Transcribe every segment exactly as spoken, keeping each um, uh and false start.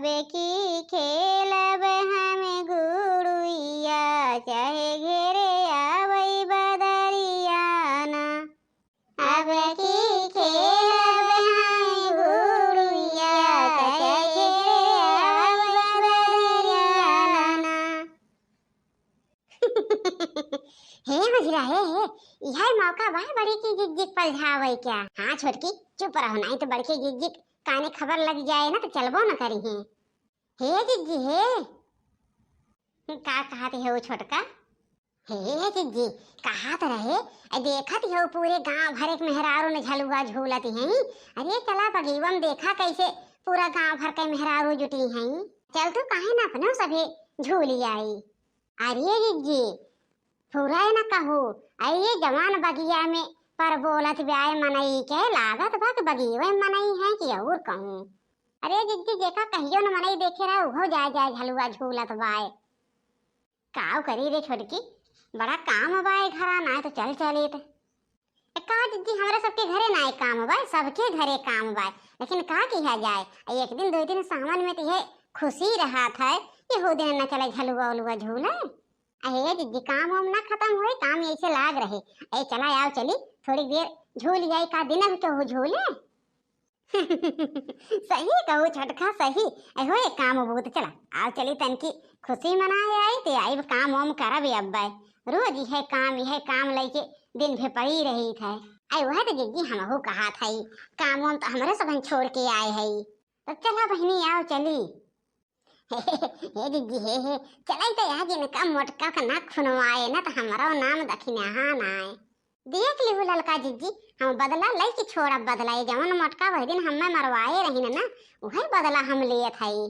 अब की खेलब हम गुड़िया, चाहे घेरे आवै बदरिया ना। अब की खेलब हम गुड़िया, चाहे घेरे आवै बदरिया ना। हे मझिला, हे, हे, इहै मौका बा बड़की जिज्जी क पलझावै क्या? हाँ छोटकी, चुप रहो, नाहीं तो बड़की जिज्जी क काने खबर लग जाए ना तो चलबो न करिहें। हे जिज्जी, हे। का कहत हौ छोटका? हे जिज्जी, कहत रहे, ए देखत हौ पूरे गाँव भर एक मेहरारू न झलुआ झूलत हैं। अरे चला बगीवा में देखा कैसे पूरा गाँव भर के मेहरारू जुटी हैं। चल तू काहे ना अपनो सभे झूली आई। अरे जिज्जी, फुरै न कहू, अरे जवान बगिया में पर बोलत ब्याय मनई के लागत बा कि बगिये में मनई हैं कि और कहूँ। अरे जिज्जी, जेका कहियो न मनई देखे रहा, उहो जाए जाए झलुआ झूलत बाय। काव करी रे छोटकी, बड़ा काम बाय घरा, नाहीं तो चल चलित। ए, का जिज्जी, हमरे सबके घरे नाहीं काम बाय, सबके घरे काम बाय, लेकिन का किहा जाए, एक दिन दो दिन सावन में तो इहै खुशी रहत है, इहौ दिन न चले झलुआ उलुआ झूले। अहे जिज्जी, काम वाम ना खतम होए, काम ऐसे लाग रहे। ए चला, आव चली, थोड़ी देर झूल जाई, का दिन अब केहू झूले? सही कहू छोटका, सही। ए होए काम बूत, चला, आव चली तनकी खुशी मनाए आई, ते आइब काम वाम करब अब्बै। रोज इहै काम, इहै काम लइके दिन भे पड़ी रहित है। अरे वह तो जिज्जी हमहू कहत हई, काम वाम तो हमरे सबन छोड़ के आए हई। तो चला बहिनी, आव चली। हे जिज्जी, हे, हे, चलाई तो आज इनका मोटका का नाक खुनवाए ना, तो हमरो नाम दखिनहा नाय। देख लिहू ललका जिज्जी, हम बदला लइके छोड़ब बदला, ये जवन मोटका वह दिन हम्मे मरवाए रहिन ना, उहै बदला हम लेत हई।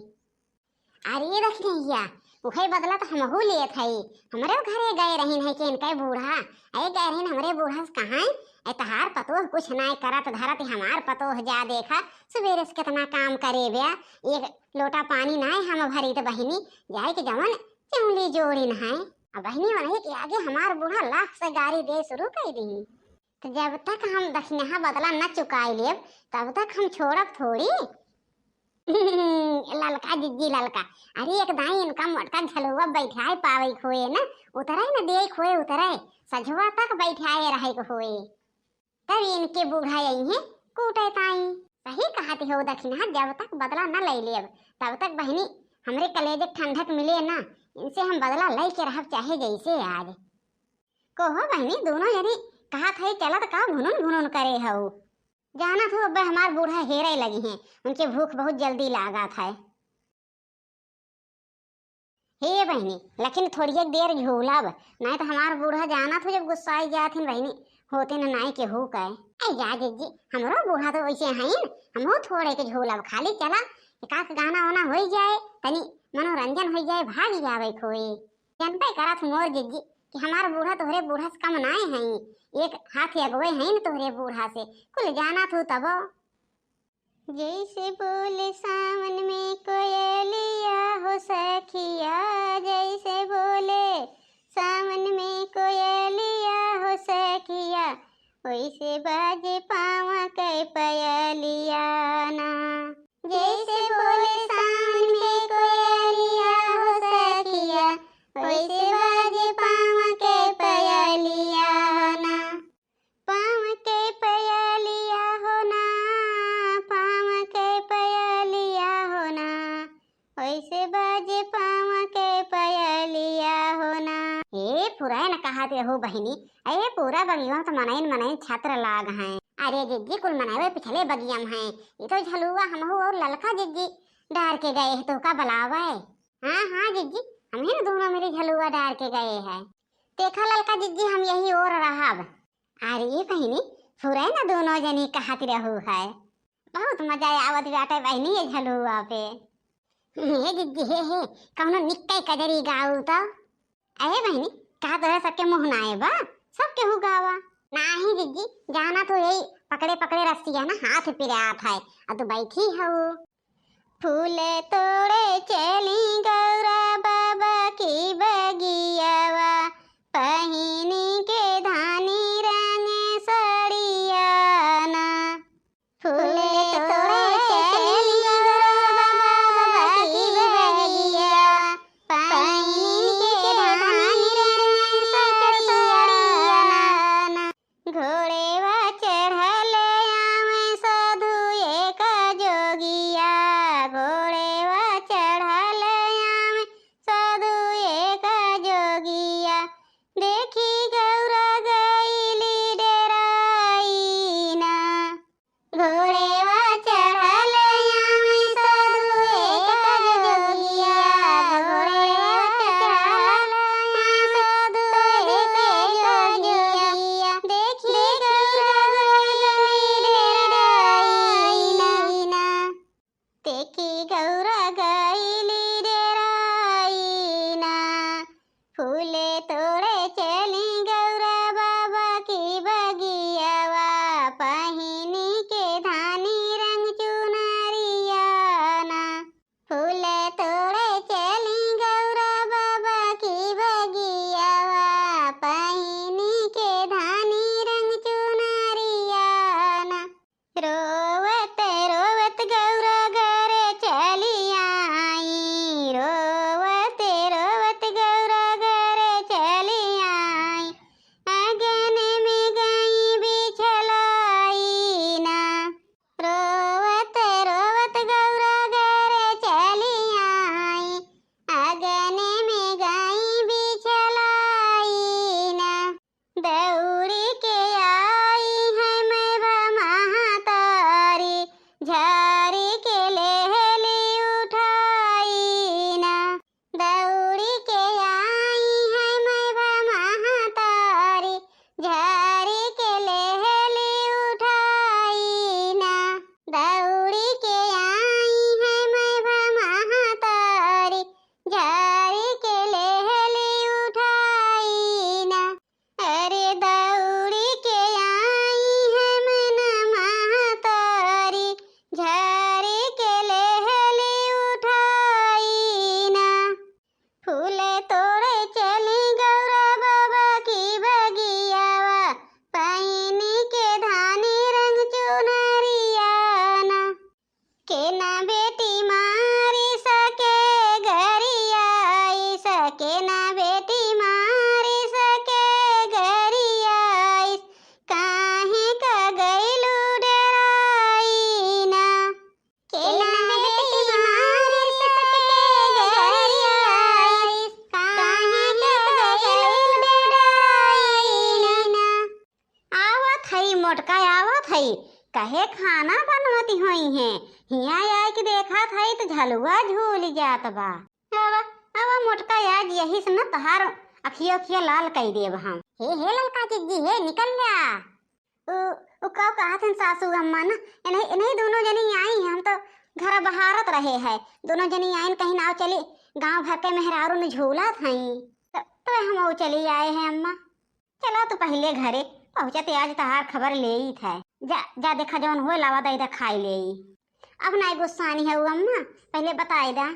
अरे दखिनहिया, उहै बदला तो हमहू लेत हई। हमरे घरे गए रहिन है कि इनके बूढ़ा, अरे गए रहिन हमरे बूढ़ा से कहाँ, ए तहार पतोह कुछ नाय करत धरत, हमार पतोह जा देखा, सुबेरे से कितना काम करे ब्या, एक लोटा पानी नाय हम भरित बहिनी, जाए के जवन चुंगली जोड़िन है। अब बहिनी वनही के आगे हमार बूढ़ा लाख से गारी दे शुरू कर दी। तो जब तक हम दखिनहा बदला न चुकाई लेब, तब तक हम छोड़ब थोड़ी। ललका जिज्जी ललका, अरे एक दाई इनका मोटका झलुआ बैठाए पावे खोए न, उतरे न दे खोए उतरे, सझवा तक बैठाए रहे के होए। तब इनके बूढ़ा यही कूटे ताई। सही कहत हो दखिनहा, जब तक बदला न ले लेब, तब तक बहिनी हमरे कलेजे ठंडक मिले ना, इनसे हम बदला लेके रहब चाहे जैसे आज। कहो बहिनी, दोनों जनी कहत है चलत का भुनुन भुनुन करे हऊ। जानत हो अब्बे हमार बूढ़ा हेरे लगी हैं, उनके भूख बहुत जल्दी लागत है। हे बहिनी, लेकिन थोड़िए देर झूलब, नाहीं तो हमार बूढ़ा जानत हो जब गुस्साई जात हिन बहिनी, होते न नाई केहू कहे। ऐ जा जिज्जी, हमरो बूढ़ा तो वैसे हईन, हमहू थोड़े के झूलब, खाली चला एकाक गाना वाना होई जाए, तनी मनोरंजन होई जाए, भाग जावे खोए। जनते करत मोर जिज्जी कि हमार बूढ़ा तोहरे बूढ़ा से कम नाय हईं, एक हाथ अगवे हईं तोहरे बूढ़ा से, कुल जानत हो तबो। जैसे बोले सावन में कोयलिया हो सखिया, जैसे बोले सावन में कोयलिया हो सखिया, वैसे बाजे पाँव के पयलिया ना। जैसे बोले सावन में कोयलिया हो सखिया, वैसे बाजे पाँव के पयलिया ना। पाँव के पयलिया हो ना, पाँव के पयलिया हो ना, वैसे बाजे पाँव के पयलिया हो ना। ए, फुरैन कहत हो बहिनी, ए, पूरा बगिया त मनइन मनइन छत्र लाग हैं। अरे जिज्जी, कुल मनइवे पिछले बगिया में हैं। ई तो झलुआ हमहू और ललका जिज्जी डार के गए हैं, तोहका बलावे। हाँ, हाँ जिज्जी, हमही न दोनों मिली झलुआ डार के गए हैं। देखा ललका जिज्जी, हम यही ओर रहब। अरे बहिनी, फुरैन दोनों जनी कहत रहू है। बहुत मजा आवत बाटे बहिनी ये झलुआ पे। हे जिज्जी, हे, हे, कौनो निक्के कजरी गाऊ तो। अहे बहिनी, का तोहरा सबके मुँह नाए बा? सब केहू गावा। नाही जिज्जी, जाना तो यही पकड़े पकड़े रस्सिया ना हाथ पिरात है, आ तू बैठी हऊ। फूल तोड़े चली गौरा बाबा की बगियावा, पहिनी के धानी रंग सड़िया ना। फूल तोड़े चली गौरा बाबा की कहे खाना बनवती होइहैं, हियाँ आइके देखत हई त झलुआ झूलि जात बा। अब, अब मोटका आज यही से न तोहार अखिया, अखिया लाल कइ देब हम। हे, हे ललका जिज्जी, हे निकल जा। उ, उ का कहत हन सासू अम्मा न, इन्हीं, इन्हीं दुनो जनी आई हैं, हम तो घर बहारत रहे हैं, दुनो जनी आइन कहिन आओ चली, गाँव भर के मेहरारू न झूलत हई, त, तो हम चली आए हैं अम्मा। चला तू पहिले घरे, पहुँचते आज तोहार खबर लेइत है। जा, जा देखा जौन होए लावा दइ दा खाइ लेई। अब नाहीं गुस्सानी हऊ अम्मा, पहिले बताइ दा।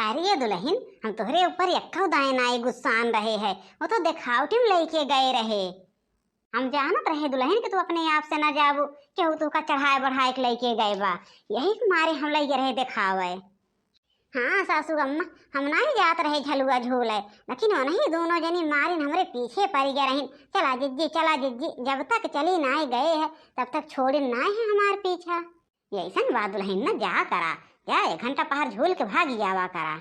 अरे ये दुलहिन, हम तोहरे ऊपर एक्कउ दाएँ नाहीं गुस्सान रहे हैं, वो तो देखावटी में लइके गए रहे। हम जानत रहे दुलहिन कि तू अपने आप से न जाबू, केहू तोहका चढ़ाए बढ़ाए के लइके गए बा, यही के मारे हम लइके रहे देखावे। हाँ सासू अम्मा, हम नाहीं जात रहे झलुआ झूले, लेकिन ओनही दुनो जनी मारिन हमरे पीछे परि गए रहिन, चला जिज्जी, चला जिज्जी, जब तक चली नाहीं गए है, तब तक छोड़िन नाहीं है हमार पीछा। यइसन बा दुलहिन न, जा करा, जा एक घंटा पहर झूल के भागि आवा करा।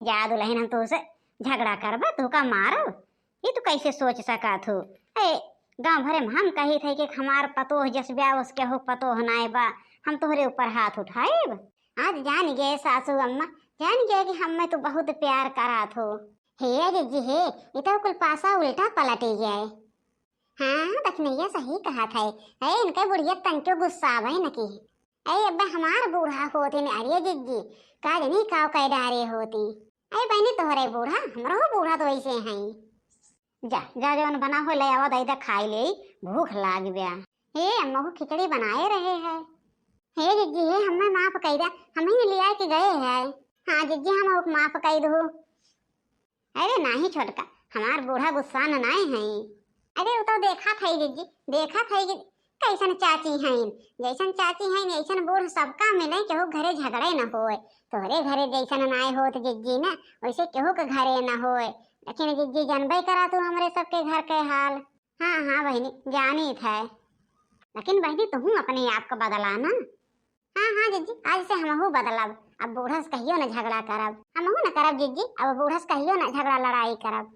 जा दुलहिन, हम तोहसे झगड़ा करबा, तोहका मारब, ई तू कइसे सोच सकत हो? ए, गाँव भरे में हम कहित है कि हमार पतोह जस ब्याह ओस केहू पतोह नाहीं बा, हम तोहरे ऊपर हाथ उठाइब। आज जानि गए सासू अम्मा, जानि गए कि हम्मे तू बहुत प्यार करत हो। हे जिज्जी हे, ई तो कुल पासा उल्टा पलटि गए। हाँ, दखिनैया सही कहत है। अरे, इनके बुढ़िया तनिको गुस्सावे न की। अरे, अब्बे हमार बूढ़ा होती न, अरे जिज्जी, का जनी काव कइ डारे होती। अरे बहिनी, तोहरे बूढ़ा, हमरो बूढ़ा तो वइसे हैं। जा, जा, जौन बना हो ले आवा, दइ दा खाइ लेई, भूख लाग ब्या। हे, अम्मा को खिचड़ी बनाए रहे है। हे जिज्जी, हे हम्मे माफ कइ द्या, हमहीं न लिया के गए है। हाँ जिज्जी, हम ओक माफ कइ दू। अरे नाहीं छोटका, हमार बूढ़ा गुस्सान नाहीं है। अरे उ तो देखत है जिज्जी, देखत है कि कइसन चाची हइन, जइसन चाची हइन, अइसन बूढ़ सबका मिले, केहू घरे झगड़े न होए। तोहरे घरे जइसन नाहीं होत जिज्जी न, वइसे केहू के घरे न होए। लेकिन जिज्जी, जनबे करा तू हमरे सबके घर के हाल। हाँ, हाँ बहिनी, जानित है। लेकिन बहिनी, तुहूँ अपने आप को बदला ना। हाँ, हाँ जिज्जी, आज से हमहू बदलब। अब बूढ़ा से कहियो न झगड़ा करब। हमहू न करब जिज्जी, अब बूढ़ा से कहियो न झगड़ा लड़ाई करब।